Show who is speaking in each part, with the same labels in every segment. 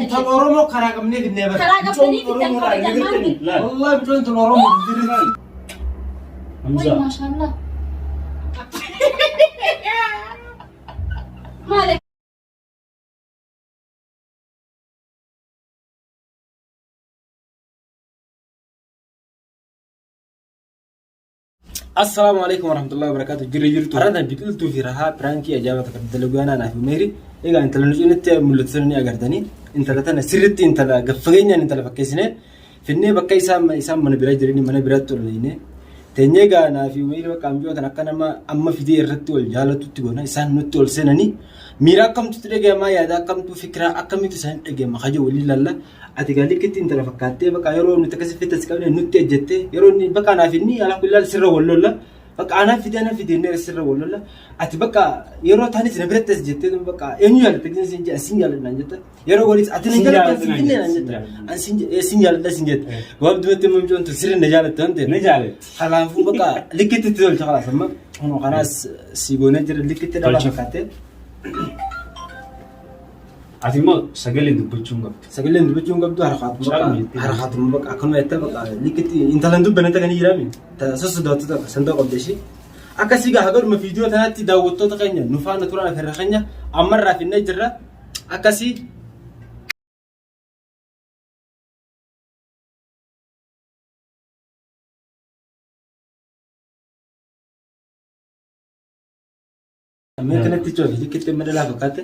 Speaker 1: Intala Oromoo karaa qabnee finnee bara.
Speaker 2: Karaa qabdanii fiddan kabajan maal godhu?
Speaker 3: Laal.
Speaker 1: Wallahi mucoon tun Oromoo dirri.
Speaker 2: Way
Speaker 3: Hamza.
Speaker 2: maashaallah. Maal
Speaker 1: Assalaamu alaikum warahmatullahi wabarakatuh. Jirri jirtu. Har'a biqiltuu fi rahaa piraankii ajaa'ibaa takka dalaguu aanaa fi meeri. Egaa intala nu cinitti mul'atu sana ni agartanii. Intala tana sirriitti intala gaffageenyaan intala fakkeessine finnee bakka isaan isaan mana biraa jiranii mana biraatti ol nayine. Teenyee egaa naa fi meeri bakka amjoo tan akka nama amma fidee irratti wal jaalatutti goona isaan nutti ol seenanii miira akkamtutti dhaga'amaa yaada akkamtu fikiraa akkamitu isaan dhaga'ama kaja walii lalla. Ati gaa likkitti intala fakkaattee bakka yeroo nuti akkasi fitte si qabne nutti ejjette yeroo inni bakka anaaf inni alaa kullaa sirra wal lolla bakka anaaf fide anaaf fide inni sirra wal lolla ati bakka yeroo taanis na biratti as jettee bakka eenyu jaalatte gin sin jedha sin jaaladha naan jetta yeroo waliis ati na jaaladha sin finne naan jetta an sin sin jaaladha sin jetta gabaabdumatti immoo mucoon tun sirri na jaalatte waan ta'eef
Speaker 3: Ni jaalatte.
Speaker 1: kanaafuu bakka likkitti itti tolcha kalaas amma kanaas si goonee jira likkitti dhala
Speaker 3: Tolcha.
Speaker 1: fakkaattee.
Speaker 3: Ati immoo sagalee dubbachuu hin qabdu.
Speaker 1: Sagaleen dubbachuu hin qabdu harkaatuma
Speaker 3: Caaluma
Speaker 1: bakka
Speaker 3: jettee.
Speaker 1: harkaatuma bakka akkanuma jettee bakka likkitti intalan dubbanne takka ni jiraami. Sossodaattu takka sandoo qabda ishee. Akkasii gaa hagadhuma viidiyoo tanaatti daawwattoota keenya nu faana turan afeerra keenya ammarraa finnee jirra. Akkasii Mee kanatti coofi likkitti amma dhalaa fakkaatte.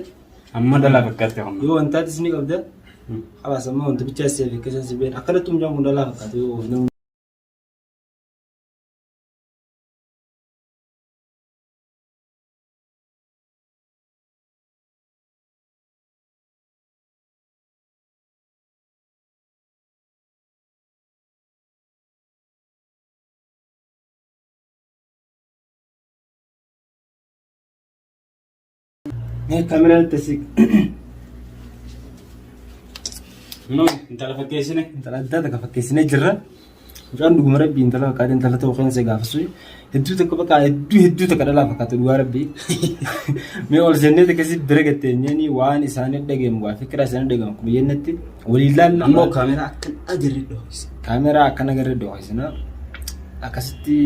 Speaker 3: Amma dhalaa fakkaatte amma.
Speaker 1: Yoo wantaatis ni qabda. Hawaasa amma wanta bichaa si fi keessa si been akkanatti mucaan kun dhalaa fakkaata yoo nama. Mee kaameraan itti siq.
Speaker 3: No, intala fakkeessine.
Speaker 1: Intala addaa takka fakkeessinee jirra. Mucaan dhuguma rabbii intala fakkaate intala ta'uu keessa gaafasuu hedduu takka bakka hedduu hedduu takka dhalaa fakkaate dhugaa rabbii. Mee ol seennee takka si bira gatteenyeeni waan isaanii dhageenyu waa fikira isaanii dhageenyu akkuma jennetti waliin laalla.
Speaker 3: Ammoo kaameraa akkan agarre dhoksine.
Speaker 1: Kaameraa akkana agarre dhoksina. Akkasitti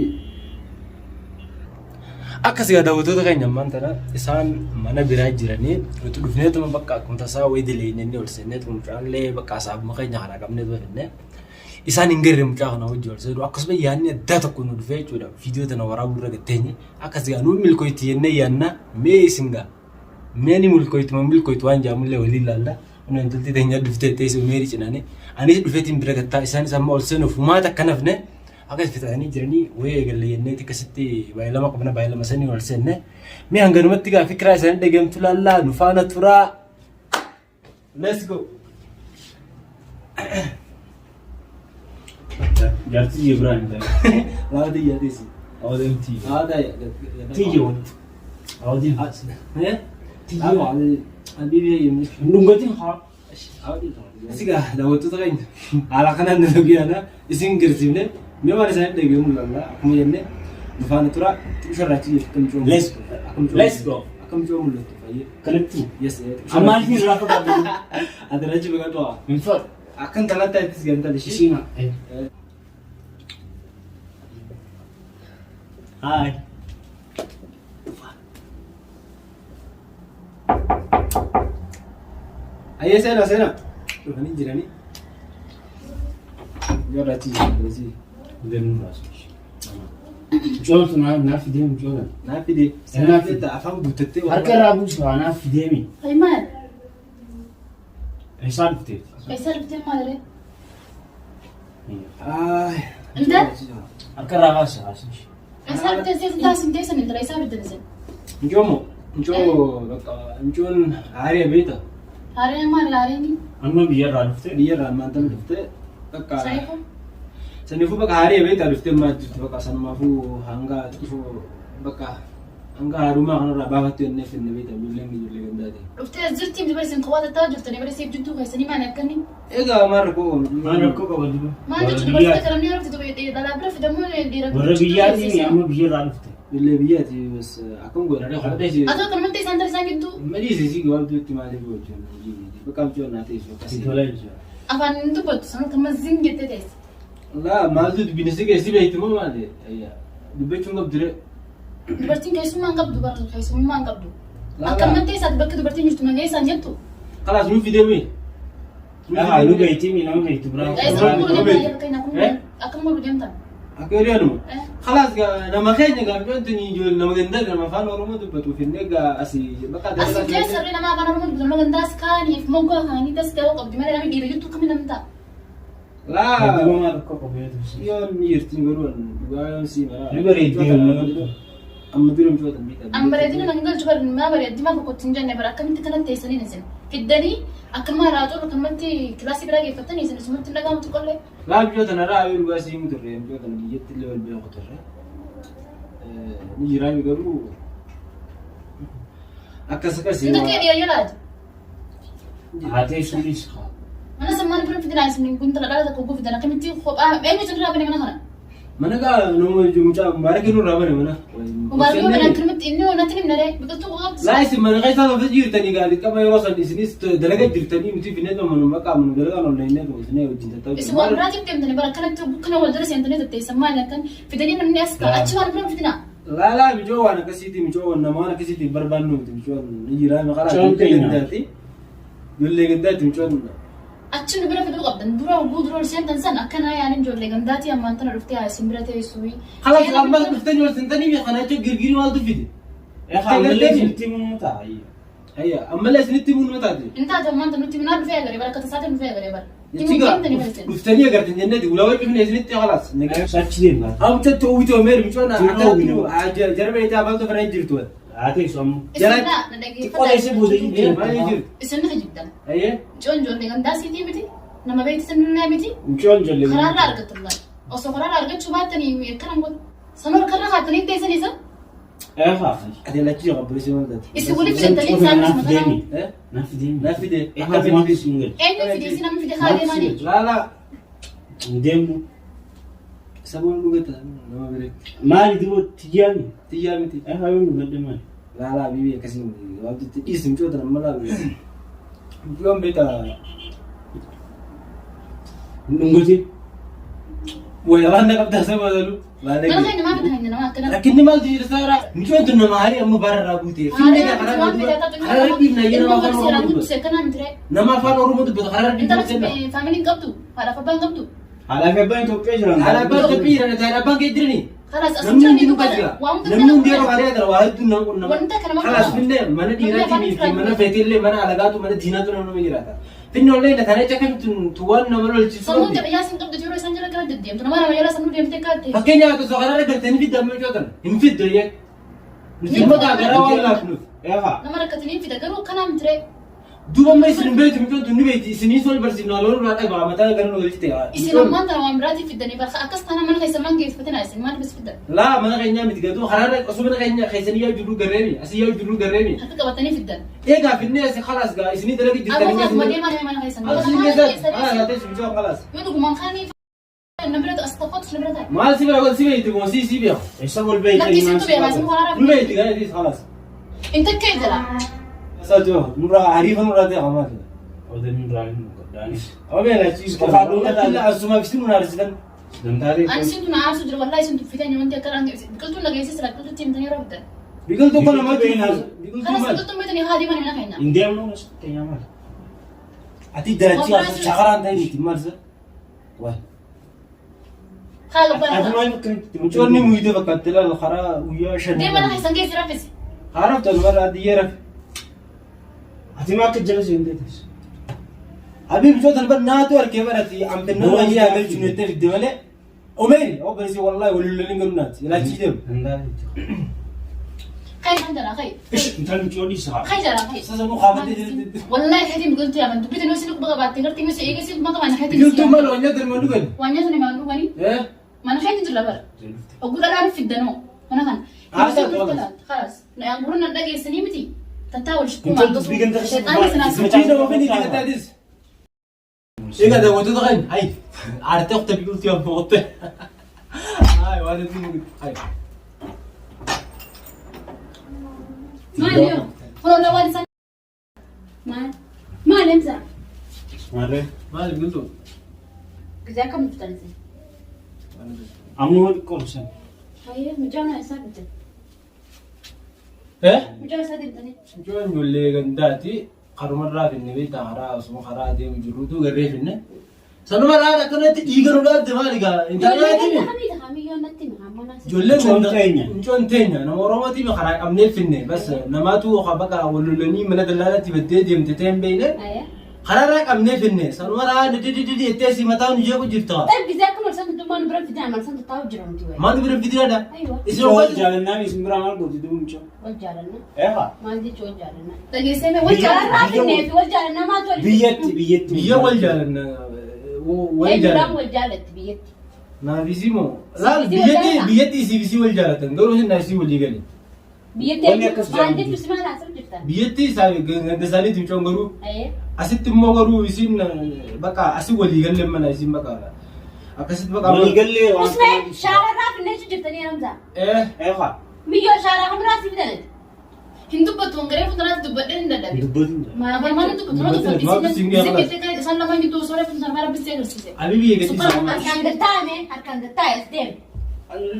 Speaker 1: Akkas egaa daawwattoota keenya ammaan tana isaan mana biraa jiranii nuti dhufneetuma bakka akkuma tasaa wayii dileeynee ol seenneetuma mucaallee bakka asaabuma keenya kanaa qabneetuma finne. Isaan hin garre mucaa kana wajji ol seenu akkasuma yaadni addaa tokko nu dhufee jechuudha viidiyoo tana waraabuu irra gatteenye akkas egaa nu milkooyti jennee yaadna mee isin gaa mee ni milkooyti moo milkooytu waan jaamullee waliin laalla. Kun intalti teenya dhuftee teessoo meerii cinaane anis dhufeetiin bira gattaa isaanis amma ol seenuuf humaata akka nafne Akkas fixatanii jiranii wayii eegalle jenneeti akkasitti baay'ee lama qabna baay'ee lama sanii ol seenne. Mee hanganumatti gaa fikiraa isaanii dhageemtu laallaa nu faana turaa. Let's go.
Speaker 3: Jaartii jee biraan hin ta'e.
Speaker 1: Laata tiyya teessi.
Speaker 3: Awwaadeen tiyya.
Speaker 1: Laata
Speaker 3: Tiyya walitti. Awwaadeen.
Speaker 1: Eh? Tiyya. Habibi yemmuu.
Speaker 3: Hin dhungatin haa.
Speaker 1: Sigaa daawwattoota keenya haala kanaan nu dhagayana isin garsiifne mee waan isaanii dhagayu mul'alla akkuma jenne nu faana tura xiqqisho irraa achi jirtu akkam coomu
Speaker 3: Let's go.
Speaker 1: akkam coomu
Speaker 3: Let's go.
Speaker 1: akkam coomu mul'attu fayyee
Speaker 3: Kanatti.
Speaker 1: yes
Speaker 3: Amma alfi irraa fagaadhu.
Speaker 1: ati irraa achi fagaadhu haa
Speaker 3: Hin fadhu.
Speaker 1: akkan talatta ittis gantal ishii
Speaker 3: Ishii maa. Hi.
Speaker 1: Ayyee seenaa seenaa. Dhufanii jiranii. Yoo achi jiru.
Speaker 3: Deemuu baasu. Coomtu naaf fidee mucoota.
Speaker 1: Naaf fidee.
Speaker 3: Naaf
Speaker 1: fidee afaan guuttattee.
Speaker 3: Harka irraa buusu haa naaf fideemi.
Speaker 2: Ay maal?
Speaker 3: Eessaa dhufteeti?
Speaker 2: Eessaa dhuftee maal ree?
Speaker 1: Ay.
Speaker 2: Intal?
Speaker 3: Harka irraa baasa haasuu.
Speaker 2: Eessaa dhuftee seesin taasin teessan intala eessaa fiddan isin?
Speaker 1: Mucoo moo? Mucoo bakka mucoon haaree beekta.
Speaker 2: Haareen maal haareen?
Speaker 3: Amma biyyarraa dhuftee?
Speaker 1: Biyyarraa ammaan tana dhuftee bakka
Speaker 2: Saniifuu?
Speaker 1: saniifuu bakka haaree beekta dhuftee ammaa jirtu bakka sanumaafuu hanga xiqqishoo bakka hanga haarummaa kanarraa baafattu jennee finne beekta ijoolleen ijoollee gandaati.
Speaker 2: Dhuftee as jirti miti bari isin kophaa tattaa jirtanii bari siif jidduu keessanii maal akkanni?
Speaker 1: Egaa maal rakkoo qabu?
Speaker 3: Maal rakkoo qaba duba?
Speaker 2: Maal jechuun dubartii takka namni haarofte dhalaa bira fidamuu dhiira
Speaker 3: Warra biyyaatiin amma biyyarraa dhufte.
Speaker 1: Illee biyyaati bas akkam godha ree hodhee si.
Speaker 2: Atoo akkanumatti isaan tara isaan gidduu
Speaker 1: Madii si gabaabduutti maaliif gochuun hojii bakka amcoo naa teessu
Speaker 3: Si
Speaker 1: akkasii.
Speaker 3: tola jechuudha.
Speaker 2: afaan hin dubbattu sanuu akkuma zin jettee teesse.
Speaker 1: Laa maaltu dubbina si geessi beektu moo maali? Dubbachuun qabdu ree.
Speaker 2: Dubartiin keessummaa hin qabdu bara keessummaa hin qabdu.
Speaker 1: Laa
Speaker 2: Akkanumatti isaati bakki dubartiin jirtu nagaa isaan jettu.
Speaker 1: Kalaas nu fidee mee?
Speaker 3: Haa nu beekti mi nama beektu biraa.
Speaker 2: Isa
Speaker 1: Laa,
Speaker 2: akkam godhu
Speaker 1: nu
Speaker 2: deemtan fakkeenyaaf
Speaker 3: Eh?
Speaker 2: akkam godhu deemtan.
Speaker 1: Akka hiriyaanuma.
Speaker 2: Eh?
Speaker 1: Kalaas nama keenya gaaffiin tuni ijoollee nama gandaa nama afaan Oromoo dubbatuuf inni egaa asii bakka adda
Speaker 2: As keessa illee nama afaan Oromoo dubbatu nama gandaas kaaniif moggaa kaanii tas ga'uu qabdi malee namni dhiira jirtu akkamiin namni ta'a.
Speaker 1: Laa
Speaker 3: Duuba rakkoo qabu yoo ta'u.
Speaker 1: yoon ni jirti garuu dhugaa yoon sii mara.
Speaker 3: Ni bareeddi yommuu
Speaker 1: Amma dura micoota miidhaa.
Speaker 2: An bareedina nan galchu bar maa bareeddi maa boqotti hin jenne bara akkamitti kanatti teessaniin isin fiddanii akkanumaa raacuu akkanumatti kilaasii biraa geeffattanii isin isumatti hin dhaga'amtu qollee.
Speaker 1: Laa micoota narraa yoo dhugaa sii himu turre micoota biyyatti illee wal beeku turre. Ni jiraa garuu akkas akkasii.
Speaker 2: Inta kee dhiyayyoo laata?
Speaker 3: Haa teessuunis haa.
Speaker 2: Mana sammaan bira fidinaa isin guntala dhala tokko guu fidan akkamitti kophaa eenyu isin irraa bane mana kana?
Speaker 1: Mana gaa nama mucaa mubaarakii nurraa bane mana.
Speaker 2: Mubaarakii bane akkanumatti inni hoo natti himna ree biqiltuu qabdi.
Speaker 1: Laa isin mana keessaa lafa jirtanii gaa dirqama yeroo san isinis dalaga jirtanii nuti finnee manuma maqaa manuma dalagaan ol dhaqnee isin wajjin tattaa'u.
Speaker 2: Isin waan biraatiif deemtanii bara akkanatti bukkana wal jala seentanii tatteessan maal akkan fidanii namni as ka'a achi waan bira fidinaa.
Speaker 1: Laa laa mijoo waan akkasiiti mijoo waan nama waan akkasiiti barbaannu miti mijoo ni jira maqaa
Speaker 3: Micoon keenya.
Speaker 1: gandaati. Ijoollee gandaati micoon.
Speaker 2: Achi nu bira fiduu qabdan dura oguu dura ol seentan san akkanaa yaanin ijoollee gandaatii ammaan tana dhuftee haa isin bira teessuu.
Speaker 1: Kalaas ammas dhuftanii ol seentanii kana jechuun girgirii maaltu fide?
Speaker 3: Haa ammallee isinitti himuu ta'a.
Speaker 1: Ayya ammallee isinitti himuu nama taate.
Speaker 2: Hin taate ammaan tana nutti minaa dhufee agaree bara akka tasaatiin dhufee agaree bara.
Speaker 1: Jechi gaa dhuftanii agartan jenneeti ulaa cufne isinitti kalaas.
Speaker 3: Achi deemna.
Speaker 1: Amchatti uwwite omeer micoon
Speaker 3: Jiru
Speaker 1: akka jarma itti afaan tofa jirtu.
Speaker 3: Haa teessu ammoo.
Speaker 2: Isin naa na
Speaker 3: Xiqqoo teessee booda
Speaker 2: dhaggeeffadhaa.
Speaker 1: Maal jirtu?
Speaker 2: Isin na kijibdan.
Speaker 1: Ayyee.
Speaker 2: Ijoon ijoollee gandaa siitii miti nama beeksisan miti
Speaker 3: Mucoon ijoollee.
Speaker 2: karaarraa argattu laata. Osoo karaarraa argachuu baattanii akkana godhu. Sanuu harkarraa kaattanii teessan isa.
Speaker 3: Haa.
Speaker 1: Ati lachii qabbu maal taate?
Speaker 2: Isin walitti fidattanii isaan
Speaker 3: Naaf
Speaker 2: mataa.
Speaker 3: deemi.
Speaker 1: Eh?
Speaker 3: Naaf deemi.
Speaker 1: Naaf fide.
Speaker 3: Akkamitti maaf isin galchu?
Speaker 2: Eenyu fide isin namni fide haa deemanii.
Speaker 1: Laa laa.
Speaker 3: Hin deemnu.
Speaker 1: Saboon dhugata nama biratti.
Speaker 3: Maali duuba tiyyaami?
Speaker 1: Xiyyaa miti.
Speaker 3: Haa yoo nu gadde maali?
Speaker 1: Laa laa bibi akkasii gabaabdutti dhiisi micoota nama laa bibi. Micoon beektaa
Speaker 3: Hin dhungatin.
Speaker 1: wayii waan na qabdaa saba galu.
Speaker 2: Mana keenya maaf itti nama akkana.
Speaker 1: Rakkinni maaltu jira saara? Micoon tun nama haarii amma bara irraa buute. Finne karaa karaa dhiibna nama afaan Oromoo dubbatu. Nama afaan Oromoo dubbatu karaa dhiibna jenna.
Speaker 2: Faamiliin qabdu haadhaaf abbaan qabdu.
Speaker 3: Haadhaa fi abbaan Itoophiyaa jiran.
Speaker 1: Haadha abbaan Itoophiyaa jiran haadha abbaan kee jirani.
Speaker 2: Kalaas as
Speaker 1: Namni
Speaker 2: jiranii
Speaker 1: hundi
Speaker 2: dubbata.
Speaker 1: jira.
Speaker 2: Waan hunda
Speaker 1: Namni hundi yeroo baadiyyaa jira waa hedduun nama qunnama.
Speaker 2: Wanta kana nama
Speaker 1: Kalaas
Speaker 2: qunnama.
Speaker 1: finne mana dhiiraatii
Speaker 2: Namni
Speaker 1: fi
Speaker 2: afaan
Speaker 1: mana feetillee mana alagaatu mana diinaatu nama jiraata. Finne ollee na kana akkamitti waan nama lolchisu.
Speaker 2: Sammuun jabayyaa sin qabdu yeroo isaan jala gara deddeemtu nama nama jala sammuu deemtee kaatte.
Speaker 1: Fakkeenyaaf osoo karaarra galtanii fidda amma cootan hin fiddu yee. Nuti maqaa garaa waan laafnuuf.
Speaker 3: Haa.
Speaker 2: Nama rakkatanii fida garuu kanaa miti ree.
Speaker 1: Duuba amma isin hin beektu micoon tun ni beekti isinii sol barsiifnu loon irraa dhagaa mataa gara nu galchite.
Speaker 2: Isin ammaan tana waan biraatiif fiddanii barka akkas taana mana keessa maan geeffatina isin maaliif is fiddan?
Speaker 1: Laa mana keenyaa miti gatuu karaarra osoo mana keenya keessanii yaa jirru garreemi asii yaa jirru garreemi.
Speaker 2: Harka qabatanii fiddan.
Speaker 1: Eegaa finnee asi khalaas gaa isinii dalaga
Speaker 2: Aboo
Speaker 1: jirtanii
Speaker 2: kaasuma deemaa deema mana keessan.
Speaker 1: Asii keessatti haa laatee micoon khalaas.
Speaker 2: Yoo dhugumaan kaanii na bira as tokkotu na bira taa'e.
Speaker 1: Maal si bira gol si beekti moo si si beeku.
Speaker 3: Eessa wal beekte?
Speaker 2: Lakki isintu beekaa isin karaarraa
Speaker 1: Nu beekti gaa itis khalaas.
Speaker 2: Inta kee jala.
Speaker 1: Asaa joo nurraa hariifa nurraa ta'e qamaa ta'e.
Speaker 3: Odein irraa hin gadhaanis.
Speaker 1: Obee lachi
Speaker 3: Qofaa dhuunfataa
Speaker 1: asuma isin nu naarsitan.
Speaker 3: Damtaalee.
Speaker 2: Ani isintu na aarsu jira wallahi isintu fitan wanti akka biqiltuun dhageessee sila biqiltuutti himtanii yeroo fiddan.
Speaker 1: Biqiltuu kun nama biqiltuu
Speaker 2: Kanas
Speaker 1: maal?
Speaker 2: biqiltuun beekanii haa deeman mana keenya.
Speaker 3: Hin deemnu keenyaa maali?
Speaker 1: Ati darachi asuu shakaraan ta'e miti maal sa? Waa.
Speaker 2: Haa gabbana.
Speaker 3: Ati maal akkamitti?
Speaker 1: Mucoonni muuyitee fakkaatti ilaala karaa guyyaa shan.
Speaker 2: Deema mana keessan geessi raffisi.
Speaker 1: Haaraaf ta'u bara adiyyee rafe.
Speaker 3: Ati maal akka jala seentee teessu?
Speaker 1: Habib mucoota bar naatu arkee barati amtennoo wayii haa galchu nettee fidde malee. Omeeri obboleessi wallahi waliin lolin garuu naati ilaachii deemu.
Speaker 2: Kai kan jala kai.
Speaker 3: Ish intalli mucoo dhiisaa.
Speaker 2: Kai jala kai.
Speaker 1: Sasa nu kaafatee jirti.
Speaker 2: Wallahi hatiin biqiltuu yaaman dubbitin yoo isin quba qabaatte garti misi eega isin quba qabaan hatiin.
Speaker 1: Biqiltuu maal waan nyaatan maal dhugan?
Speaker 2: Waan nyaatan maal dhuganii?
Speaker 1: Eh?
Speaker 2: Mana keenya jira bara. Oguu dhadhaan fiddanoo mana kana.
Speaker 1: Haasaa qolas.
Speaker 2: Kalas. Gurra nan dhageessanii miti. Tattaa wal shukkumaa.
Speaker 3: Intalli dubbii ganda
Speaker 2: Sheexaanni sinaa
Speaker 1: Sochii nama fini itti gattaatis. Egaa daawwattoota keenya hayi aartee kutte biqiltuu yoo mootte. Hayi waan itti mugte hayi.
Speaker 2: Maal yoo? Kun waan isaan
Speaker 4: Maal? Maal Hamza?
Speaker 3: Maarree.
Speaker 1: Maal biqiltuu?
Speaker 4: Gizee akkam dhuftan isin?
Speaker 3: Amma wal qoomsan.
Speaker 4: Hayyee mucaan isaa fiddan.
Speaker 1: Eh?
Speaker 4: Mucaan isaa deemtanii.
Speaker 1: Mucaan ijoollee gandaati. Karumarraa finne beektaa karaa osuma karaa adeemu jirruutu garree finne. Sanuma laala akkanatti dhiiga nu dhaabde maali gaa? Intala
Speaker 4: Ijoollee
Speaker 1: nyaatimi.
Speaker 4: ganda kamii ta'a miyyoo natti hima ammoo naasii.
Speaker 1: Ijoolleen
Speaker 3: Mucoon
Speaker 1: ganda
Speaker 3: teenya.
Speaker 1: mucoon teenya nama Oromootii karaa qabnee finne bas namaatu bakka wal lolanii mana dallaalatti baddee deemte ta'e hin beekne.
Speaker 4: Hayyee.
Speaker 1: Karaarraa qabnee finne sanumarraa didididi jettee si mataa nu jeequ jirta.
Speaker 4: Xab gizee akka marsan tuttummaa nu bira fidan marsan tuttaa'u jira nuti wayi.
Speaker 1: Maal bira fidiraadha?
Speaker 4: Aywa.
Speaker 1: Isin
Speaker 3: Mucoo wal
Speaker 1: hoggaa
Speaker 3: jaalannaan isin biraa maal gooti duuba mucoo?
Speaker 4: Wal jaalanna.
Speaker 3: Eegaa.
Speaker 4: Maal jechuun wal jaalanna?
Speaker 2: Dhageessee mee wal
Speaker 3: Biyya-
Speaker 2: jaalladha.
Speaker 4: Karaa finnee fi wal jaalanna maaltu walitti?
Speaker 3: Biyyatti biyyatti.
Speaker 1: biyya wal jaalanna wal
Speaker 4: Eenyudhaan
Speaker 1: jaalanna.
Speaker 4: wal jaalatti biyyatti?
Speaker 1: Naafisii moo? Laal
Speaker 4: Siifisii wal
Speaker 1: biyyatti
Speaker 4: jaalata?
Speaker 1: biyyatti isiifisii wal jaalatan garuu isin naafisii walii gale.
Speaker 4: Biyyatti
Speaker 3: Wanni akkas
Speaker 4: maal
Speaker 3: jaalannu
Speaker 4: jechuun si maal haasa'u jirtan?
Speaker 1: Biyyatti ganda isaaniitti mucoon garuu
Speaker 4: Hayyee.
Speaker 1: asitti immoo garuu isin bakka asii walii galle mana isin bakka akkasitti bakka.
Speaker 3: Waliigallee waan.
Speaker 4: Usmee shaararraa finnee jirtanii Hamza.
Speaker 1: Eh
Speaker 3: Eegaa.
Speaker 4: Miyyoo shaaraa kamirraa si fidan?
Speaker 2: Hin dubbattu hangaree fuulduraatti dubbadhee hin dadhabe.
Speaker 3: Dubbatin jira.
Speaker 2: Maal maal dubbatu nama
Speaker 1: Dubbatin, maal
Speaker 2: dubbatti
Speaker 1: isin
Speaker 2: isin
Speaker 1: gaafa
Speaker 2: isin kan isaan lamaan gidduu osoo reefu sana rabbisee agarsiise.
Speaker 1: Habibi eegatti
Speaker 2: Suphaa
Speaker 1: isaa.
Speaker 4: Harkaan gattaa'ame harkaan gattaa'e as deeme.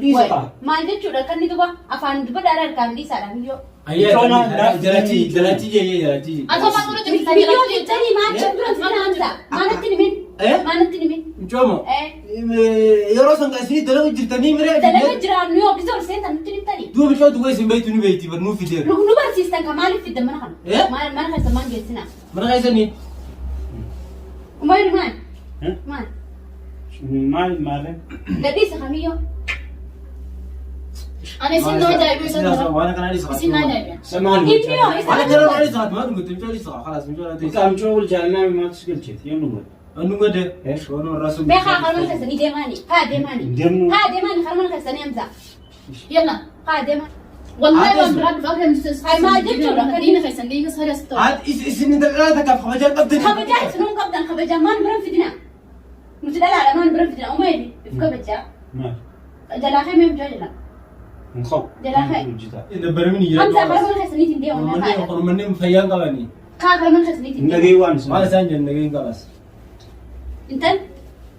Speaker 3: Dhiisa ta'a.
Speaker 4: Maal jechuudha kan inni duba afaan duba dhaala harkaan dhiisaadha miyyoo.
Speaker 1: Ayyaa jalachi jalachi jee jalachi.
Speaker 2: Atoo maal godhu jirti?
Speaker 4: Miyyoo jettanii maal jechuun dura fidan Hamza? Maalatti himin?
Speaker 1: Eh?
Speaker 4: Maalatti himin?
Speaker 1: Mucoomo.
Speaker 4: Eh?
Speaker 1: Yeroo san kan isinii dalagu jirtanii miree.
Speaker 4: Dalaga jiraannu yoo gizee ol seentan nutti himtanii.
Speaker 1: Duuba mucoo duwwaa isin beektu ni beekti bar nuuf fideera.
Speaker 4: Nu barsiistan ka maaliif fiddan mana kana?
Speaker 1: Eh?
Speaker 4: Maal mana keessa maal geessinaa?
Speaker 1: Mana keessanii.
Speaker 4: Umayru maal?
Speaker 3: Eh?
Speaker 4: Maal?
Speaker 3: Maal maarree?
Speaker 4: Gadhiisa kamiyyoo?
Speaker 2: Ani isin na ajaa'ibu isaan dura.
Speaker 1: Waan akkanaa dhiisa.
Speaker 2: Isin na ajaa'ibu.
Speaker 3: Isa maal
Speaker 4: Inni yoo isa
Speaker 1: Waan akkanaa dhiisa. Maal dhugatti mucoo dhiisa. Kalaas mucoo dhiisa.
Speaker 3: Mucaa mucoo wal jaalannaan maaltu si galcheeti? Yoom dhugate?
Speaker 1: Annu gade. Waan warraa sun.
Speaker 4: Mee haa karman keessanii deemaani. Haa deemaani.
Speaker 3: Deemnu.
Speaker 4: Haa deemaani karman keessanii Hamza.
Speaker 2: Yalla.
Speaker 4: Haa deemaani.
Speaker 2: Wallahi waan biraa dhufa akka nuti
Speaker 4: Ay, maal jechuudha?
Speaker 2: Kan dhiina keessan dhiiga saarii asitti ta'u.
Speaker 1: Haati isin daldalaa takkaaf kabajaa qabdanii.
Speaker 4: Kabajaa isinuun qabdan kabajaa maal bira fidina? Nuti dhalaadha maal bira fidina? Umayri if kabajaa.
Speaker 3: Maal?
Speaker 4: Jalaa kee mee mucaa jalaa.
Speaker 3: Hin qabu.
Speaker 4: Jalaa ka'e.
Speaker 3: Hojjetaa.
Speaker 1: Dabbaramni jira.
Speaker 4: Hamza karman keessaniitiin deema mee haadha.
Speaker 1: Ormanneen fayyaan qabanii.
Speaker 4: Kaa karman keessaniitiin
Speaker 3: Hin
Speaker 4: deema.
Speaker 3: dhagahi waan
Speaker 1: Waan
Speaker 3: isaan.
Speaker 1: isaan jennu nageen qabas.
Speaker 4: Intal.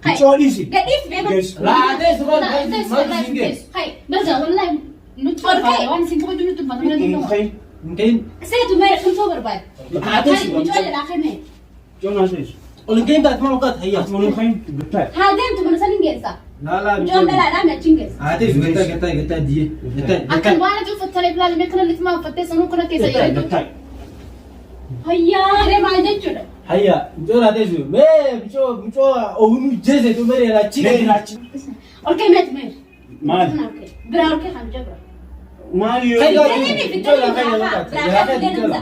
Speaker 4: Kai.
Speaker 3: Mucoo dhiisi.
Speaker 4: Gadhiis beema.
Speaker 3: Geessu.
Speaker 1: Laatee sumaan maal isin gee?
Speaker 4: Kai.
Speaker 2: Barza wallahi nutti
Speaker 4: Ol ka'e.
Speaker 2: waan isin kabaju nutti ulfaata mana
Speaker 3: Hin
Speaker 2: danda'u.
Speaker 3: ka'i.
Speaker 1: Hin ka'in.
Speaker 4: Seetu mee dhumsoo barbaade.
Speaker 3: Haatee
Speaker 4: Kai
Speaker 3: si
Speaker 4: mucoo jalaa kee mee.
Speaker 3: Mucoo naa seesu.
Speaker 1: Ol hin ka'in taate maal ugaat hayyaa.
Speaker 3: Ati wal hin ka'iin dubbataa.
Speaker 4: Haa deemtu mana san hin geessa.
Speaker 1: Laalaa
Speaker 4: Mucoon dhalaadhaa mee achi hin geessa.
Speaker 1: Haatee fi gattaa gattaa gattaa diyyee. Gattaa
Speaker 2: Akkan
Speaker 1: gattaa.
Speaker 2: waan ati uffattanii ilaalle kana litti maa uffattee sanuu kana keessa yeroo
Speaker 3: Gattaa.
Speaker 4: Hayyaa ree maal jechuudha?
Speaker 1: Hayyaa mucoo laatee su mee mucoo mucoo oomnu jeese tu mere laachi.
Speaker 3: Mee laachi.
Speaker 4: Ol kee meeti mee.
Speaker 3: Maal?
Speaker 4: Kana ol kee. Biraa ol kee kan mucoo bira.
Speaker 3: Maal yoo?
Speaker 1: Kai
Speaker 4: Fiddanii fiddanii biraa kaa. Biraa kaa fiddanii Hamza.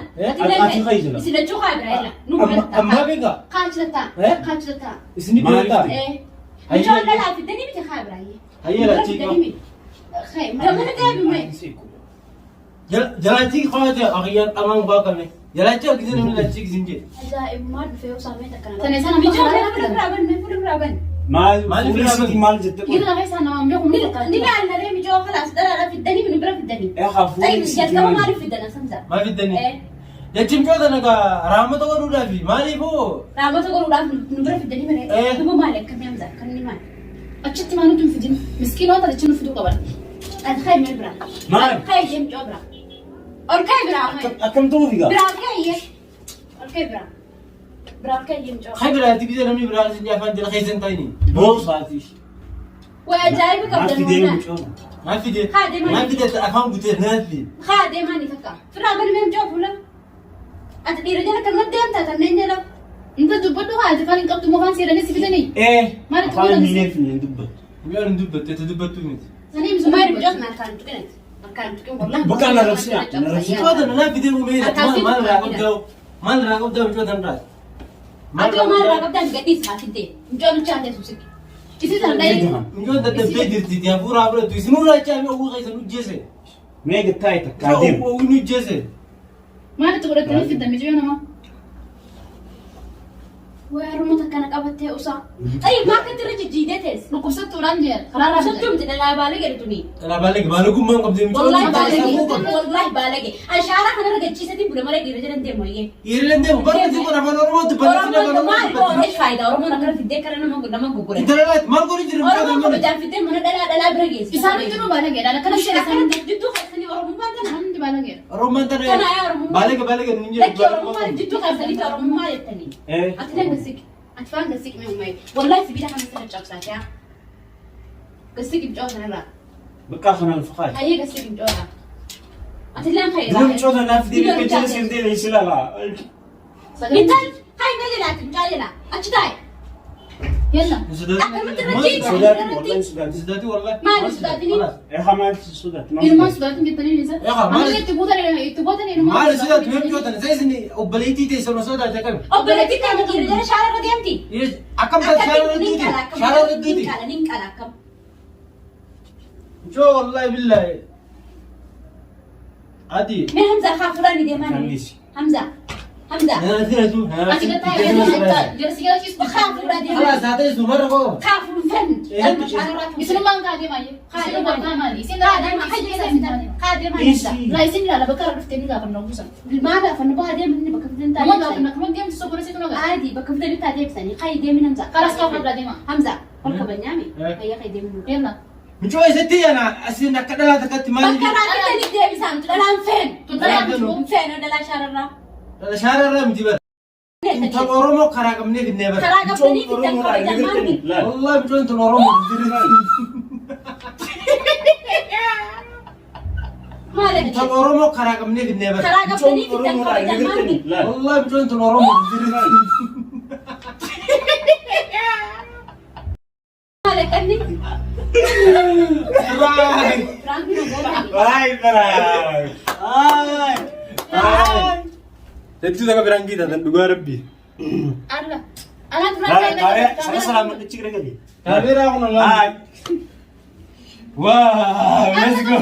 Speaker 3: Ati kai jala.
Speaker 4: Isin lachuu kaa biraa illa. Nu
Speaker 1: Amma ammaa beekaa?
Speaker 4: Kaa achi tattaa.
Speaker 1: Eh?
Speaker 4: Kaa achi tattaa.
Speaker 1: Isin
Speaker 3: Maaliif
Speaker 1: biraa
Speaker 4: Eh.
Speaker 1: Hayyaa.
Speaker 4: Mucoon dhalaa fiddanii miti kaa biraa.
Speaker 1: Hayyaa laachi.
Speaker 4: Kai. Gamana deebi mee.
Speaker 1: Jalaachi qabaate akiyyaan dhamaan baaqame. Jalaachi argite namni laachi gisin jee.
Speaker 4: Ajaa'ibummaa dhufee osoo amee takka nama.
Speaker 2: Tane sana
Speaker 4: Mucoon
Speaker 2: maal
Speaker 4: fuula biraa ban mee fuula biraa ban.
Speaker 3: Maal?
Speaker 1: Maal
Speaker 3: Fuula
Speaker 1: biraa
Speaker 3: isiitiin maal jette
Speaker 2: Gida lafa isaa nama beeku
Speaker 4: Ni
Speaker 2: ni fakkaata.
Speaker 4: ilaallaree mucoo kalaas dhalaadhaa fiddanii nu bira fiddanii.
Speaker 3: Eegaa fuula
Speaker 4: Ta'i
Speaker 3: isiitiin
Speaker 4: jalqaba
Speaker 3: maal?
Speaker 4: maaliif fiddan asamsa?
Speaker 1: Maal fiddanii?
Speaker 4: Eh.
Speaker 1: Jechi mucoo tana gaa raamata godhuudhaafi maaliifoo?
Speaker 4: Raamota godhuudhaaf nu bira fiddanii
Speaker 1: Eh.
Speaker 4: bare. Duba maali akkamii Hamza akkamii maali?
Speaker 2: Achitti maa nuti hin fidin. Miskiin waan taate achi nu fiduu qaban.
Speaker 4: Ati kai mee biraa.
Speaker 3: Maal?
Speaker 4: Kai ishee mucoo biraa. Ol kai biraa mee.
Speaker 3: Akkam ta'uuf egaa?
Speaker 4: Biraa ol kai iyyee. Ol kai biraa. Biraa ol kai iyyee mucoo.
Speaker 1: Kai biraatti biyya namni biraa isin afaan jala keessa hin taa'ini.
Speaker 3: Boosaati.
Speaker 4: Way ajaa'iba
Speaker 3: Maal
Speaker 4: qabdan
Speaker 3: fidee
Speaker 4: wallaan.
Speaker 3: mucoo?
Speaker 1: Maal fide?
Speaker 4: Haa deemaa.
Speaker 1: Maal fide afaan gutee maal fide?
Speaker 4: Haa deemaa ni takka. Firaa bani mee mucoo fuula. Ati dhiira jala kan deemta kanneen jala.
Speaker 2: Inta dubbadhu haa ati afaan hin qabdu moo afaan seeranii si fidanii?
Speaker 3: Ee.
Speaker 2: Maal itti
Speaker 3: Afaan
Speaker 2: godhan?
Speaker 3: miineef hin dubbattu.
Speaker 1: Mucaan hin dubbatte itti dubbattu miti.
Speaker 2: Sanii misoo
Speaker 4: Umayri mucoo sana harkaan tuqinati. Harkaan tuqin wallaan.
Speaker 3: Bakka na rabsina, na rabsina.
Speaker 1: Mucoo tana naaf fidee uumee
Speaker 4: Harkaan
Speaker 1: maal irraa
Speaker 4: si
Speaker 1: qabdaa? Maal irraa qabdaa mucoo tana irraa?
Speaker 4: Ati maal irraa qabdaa gadhiis haa fiddee. Mucoo mucaa ta'e suusitti.
Speaker 2: Isii sana dhahee.
Speaker 1: Mucoon dadhabdee jirti hafuuraa fudhattu isin irraa chaamee oguu keessa nu jeese.
Speaker 3: Mee gattaa takkaa deemu.
Speaker 1: Oguu nu jeese.
Speaker 2: Maal itti godhattanii fiddan mijiyyoo namaa?
Speaker 4: Way harmota kana qabattee usaa. Xayyib maa akkatti irra jijjiidee teesse.
Speaker 2: Dhukkubsattuudhaan jeen karaarraa
Speaker 4: Dhukkubsattuu miti dhalaa baalee jedhu tuni.
Speaker 1: Dhalaa baalage baalagummaan qabdee mucoo.
Speaker 4: Wallahi baalage. Wallahi baalage. An shaaraa kanarra gachiisatiin bule malee dhiira jedhan deemu ayyee.
Speaker 1: Dhiirri deemu barri kun afaan Oromootti barreessina afaan
Speaker 4: Oromoon maal
Speaker 1: Oromootti.
Speaker 4: goone faayidaa Oromoon akkana fiddee kana nama gurgure.
Speaker 1: Intala laati maal godhi jiru mucaa
Speaker 4: Oromoon
Speaker 1: kana?
Speaker 4: kabajaan fiddee mana dhalaa dhalaa bira geesse.
Speaker 2: Isaan hundinuu baalageedha. Akkana
Speaker 4: Isheen akkanatti jidduu keessanii Oromummaan tana.
Speaker 2: Hundi baalageedha.
Speaker 1: Oromoon tana
Speaker 4: Tana yaa Oromummaa.
Speaker 1: baalage baalage nun jedhu.
Speaker 4: Lakkii Oromummaan jidduu keessanii Oromummaa jettanii. Ati leen gassiqi. Ati faan gassiqi mee uumee. Wallahi sibiila kana sirra cabsaatee haa. Gassiqi mucaa sanarraa.
Speaker 3: Bakka kana alfaqaa.
Speaker 4: Hayyee gassiqi mucaa. Ati leen fayyada.
Speaker 3: Dura mucoo tanaaf deebii akka jala seentee si ilaala.
Speaker 4: Intal hayi mee jalaati mucaa jala achi taa'e.
Speaker 2: Yalla.
Speaker 4: Akkamitti irra jiidha?
Speaker 3: Sodaati wallahi sodaati.
Speaker 1: Sodaati wallahi.
Speaker 4: Maali sodaatini?
Speaker 3: Hamaatti sodaati.
Speaker 2: Ilmaan sodaatin jettanii ni isa.
Speaker 1: Egaa, maali-
Speaker 2: Amma itti buutan itti buutan ilmaan.
Speaker 1: Maali sodaatu mee mucoo tana? Isa isin obboleettii teessan osoo taate akkami?
Speaker 4: Obboleettii kana dhiira jala shaara irra deemti.
Speaker 1: Akkam taate shaara irra
Speaker 4: Nin
Speaker 1: duuti?
Speaker 4: qala akkam.
Speaker 1: Shaara irra
Speaker 4: Nin
Speaker 1: duuti?
Speaker 4: qala nin qala akkam.
Speaker 1: Mucoo wallahi billahi. Ati.
Speaker 4: Mee Hamza haa fuudhanii deemaa ni.
Speaker 3: Kanniisi.
Speaker 4: Hamza Hamza
Speaker 2: Ati gattaa jala si jala ciisu.
Speaker 4: haa fuudhaa deemaa.
Speaker 1: Kalaas haa ta'e sumarra koo.
Speaker 4: Haa fuudhu fenn. Dhalma shaara irraa tuuti.
Speaker 2: Isinummaan kaa deemaa jee. Isinummaan kaa maali? Isin
Speaker 4: Haa deemaa
Speaker 2: isin
Speaker 4: hayyee
Speaker 2: keessa isin
Speaker 4: haa deemaa
Speaker 3: Isi.
Speaker 4: Hamza.
Speaker 2: Laa isin ilaala bakka irra dhuftee ni gaafanna buusan.
Speaker 4: Maa gaafannu baha deemin inni bakka fidan
Speaker 2: Nama
Speaker 4: taatee
Speaker 2: gaafanna akkuma deemtu sokoree situ nagaa.
Speaker 4: Aadi bakka fidanii taatee ibsanii kayi deemin Hamza.
Speaker 2: Karas kaa fuudhaa deema.
Speaker 4: Hamza ol kabanyaami.
Speaker 1: Eh.
Speaker 4: Hayya kayi deemin.
Speaker 2: Yalla.
Speaker 1: Mucoo isatti yana asin akka dhalaa takkatti maali?
Speaker 4: Bakka irraa fidanii deebisaan dhalaan feenu.
Speaker 2: Tun dhalaa miti.
Speaker 4: Hin feenu dhalaa shaararraa.
Speaker 1: Shaara irraa miti bara. Intala Oromoo karaa qabnee fidnee bara.
Speaker 4: Karaa qabdanii fidan kabajaan maal miti.
Speaker 1: Wallahi mucoo intala Oromoo
Speaker 4: Maal
Speaker 1: intala Oromoo karaa qabnee fidnee bara.
Speaker 4: Karaa qabdanii fidan kabajaan maal miti.
Speaker 1: Wallahi mucoo intala Oromoo
Speaker 4: Maal qanni?
Speaker 1: Bye.
Speaker 4: Firaankiin ogoolaa.
Speaker 3: Baay baay.
Speaker 1: Ay. Ay. Hedduu takka biraan giita tan dhugaa rabbi.
Speaker 2: Alla. Anaa duraan
Speaker 3: Kaaree sana salaamadhu gara gali.
Speaker 1: Kaameeraa kun Allah.
Speaker 3: Haay.
Speaker 1: Wow, let's go.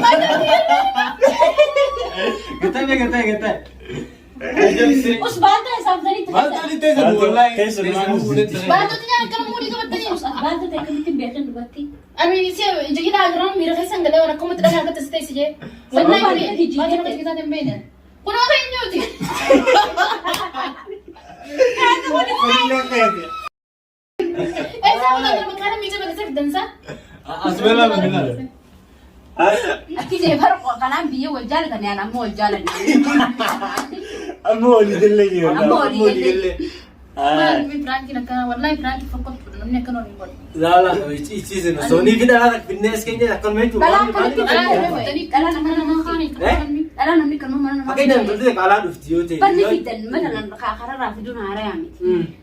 Speaker 1: Gatee gatee gatee.
Speaker 4: Us baanta isaaf sanitti
Speaker 1: Maaltu walitti teessan wallahi.
Speaker 3: Teessan maal walitti
Speaker 2: Baatota nyaata akkana muudii qabatanii.
Speaker 4: Baanta ta'e akkamitti hin beekan dubartii.
Speaker 2: Ani si ija hidhaa jiran miira keessan galee waan akkamatti dhagaa akkatti si teessi jee. Wallahi baatota akkatti kitaa hin beekne. Kun akka eenyuuti? Eessa fuuta maqaan miija bakka fidansa?
Speaker 1: Asbela bilaa.
Speaker 4: Akki jee bara kanaan biyya wal jaalatan yaan amma wal jaalan.
Speaker 3: Amma walii galee jira.
Speaker 4: Amma walii galee.
Speaker 2: Maal piraankiin akkana wallahi piraankii fokkottuudha namni akkana waliin godhu.
Speaker 1: Laala ichiisin osoo ni fida laala finnees keenya akkanuma jechuudha.
Speaker 4: Dhalaa akkamitti
Speaker 2: Dhalaa yeroo fidanii
Speaker 4: Dhalaa
Speaker 2: akkana nama kaanii
Speaker 4: Dhalaa namni kan mana namaa.
Speaker 1: Fakkeenyaaf intalli alaa dhufti yoo ta'e.
Speaker 4: Barni fidan matalan kararraa fiduun haaraa miti.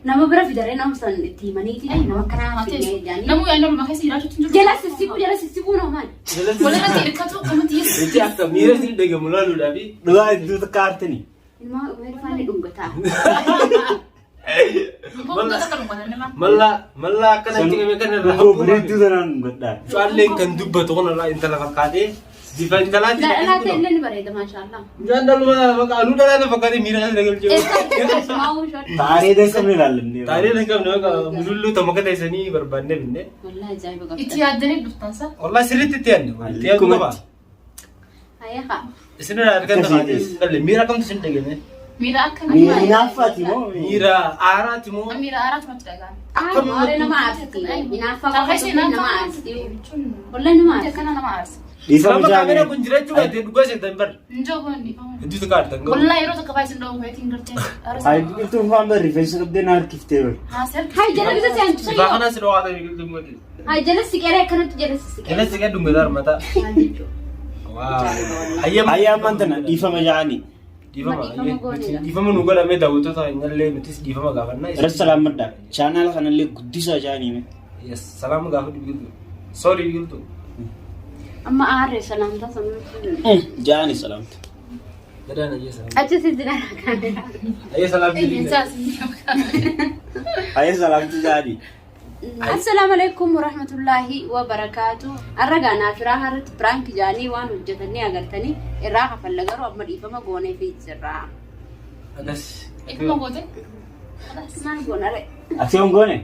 Speaker 4: Nama bira fidaree nama san itti himaniiti nama akkanaa fidnee jaanii.
Speaker 2: Namuu yaadnu olma keessa jiraachuutti hin jiru.
Speaker 4: Jala sissiquu jala sissiquu nama maali?
Speaker 2: Walirratti hirkatu akkamatti yeessu.
Speaker 1: Jechi akka miira isin dhagamu laaluudhaafi.
Speaker 3: Dhugaa iddoo takka aartanii.
Speaker 4: Ilmaa uumee dhungataa.
Speaker 1: Mallaa mallaa akkanatti qabee kan irraa
Speaker 3: Dhuguu bareedduu tanaan godhaa.
Speaker 1: Cuwaalleen kan dubbatu kun irraa intala fakkaatee bifa intalaatti.
Speaker 4: Dhalaa ta'e illee ni bareeda maashaallah.
Speaker 1: Mucaan dhaluma maqaa anuu dhalaa na fakkaatee miira isaa galchee.
Speaker 4: Eessa maa'uu shooti.
Speaker 3: Taaree dan qabne ilaallanne.
Speaker 1: Taaree hin qabne maqaa mululluu tokko akka teessanii barbaannee binne.
Speaker 4: Wallahi ajaa'iba
Speaker 2: Itti
Speaker 4: qabda.
Speaker 2: yaaddanii dhuftan sa.
Speaker 1: Wallahi sirriitti itti yaadne. Itti yaaduu qaba.
Speaker 4: Hayya haa.
Speaker 1: Isin irraa argan ta'a. Miira kamtu isin dhagame?
Speaker 2: Miira akkana.
Speaker 3: Miira hinaaffaati moo?
Speaker 1: Miira aaraati moo?
Speaker 2: Miira aaraatu natti dhaga'ame.
Speaker 4: Akkam malee nama aarsti. Hinaaffaa
Speaker 2: Tarreessi
Speaker 4: qofa nama aarsti. Wallahi nama
Speaker 2: Wanti
Speaker 4: aarsti.
Speaker 2: akkana nama aarsa.
Speaker 3: Dhiifama
Speaker 1: Lama kaameeraa
Speaker 3: jaamee.
Speaker 1: kun jiraachuu baate dhugaa seetan bar.
Speaker 2: Injoo kun dhiifama.
Speaker 1: Hedduutu kaartan gahu.
Speaker 2: Wallahi yeroo tokko baay'ee sin dhoobu keetiin gartee.
Speaker 3: Hayi biqiltuun faan bari rifeensa qabdee na harkiftee bari.
Speaker 2: Haasar.
Speaker 4: Hay jala bisa seentu
Speaker 1: Bifaa
Speaker 4: sayyoo.
Speaker 1: kanas dhawaa ta'e biqiltuun mati.
Speaker 4: Hay jala siqeeree akkanatti jala siqeeree.
Speaker 1: Jala siqee dhungataa mataa.
Speaker 4: Maal jechuudha?
Speaker 1: Hayyama.
Speaker 3: Hayya ammaan tana dhiifama jaanii.
Speaker 1: Dhiifama.
Speaker 4: Dhiifama goonedha.
Speaker 1: Dhiifama nu godhamee daawwattoota keenyallee nutis dhiifama gaafannaa.
Speaker 3: Irra salaamadhaa. Chaanaala kanallee guddisaa jaanii mee.
Speaker 1: Yes, salaama gaafadhu biqiltuu. Sorry biqiltuu.
Speaker 4: Amma aarree salaamtaa sammuu.
Speaker 3: Jaanii salaamta.
Speaker 1: Gadaan ayyee salaam.
Speaker 4: Achi si jira kaameeraa.
Speaker 1: Ayyee salaam
Speaker 2: Eenyuun
Speaker 3: Hayya salaamti jaanii.
Speaker 4: Assalaamu alaikum warahmatullaahi wabarakaatu. Har'a gaanaa firaa harratti piraank jaanii waan hojjetanii agartanii irraa kafalla garuu amma dhiifama goonee fi jirra.
Speaker 1: Agas.
Speaker 2: Ifuma goote.
Speaker 4: Maal goona ree?
Speaker 3: Ati yoon goone?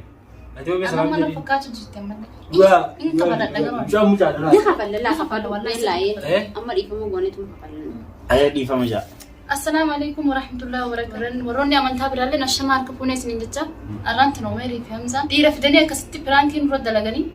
Speaker 1: Ati yoo
Speaker 2: Amma
Speaker 1: salaam
Speaker 2: mana
Speaker 1: jedhi.
Speaker 2: fakkaatu jirti ammallee.
Speaker 1: Dhugaa.
Speaker 2: Hin kafalladha garuu.
Speaker 1: Mucaa mucaa duraa.
Speaker 4: Ni kafalla laa kafalla wallahi laayee.
Speaker 1: Eh?
Speaker 4: Amma dhiifama goonetu kafalla.
Speaker 3: Ayya dhiifama jaa.
Speaker 2: Assalaamu alaikum warahmatullahi wabarakatuh. Warroonni amantaa biraallee ashamaa harka fuunee isiniin jecha. Arraan tana Umeerii fi Hamzaan dhiira fidanii akkasitti piraankiin dura dalaganii.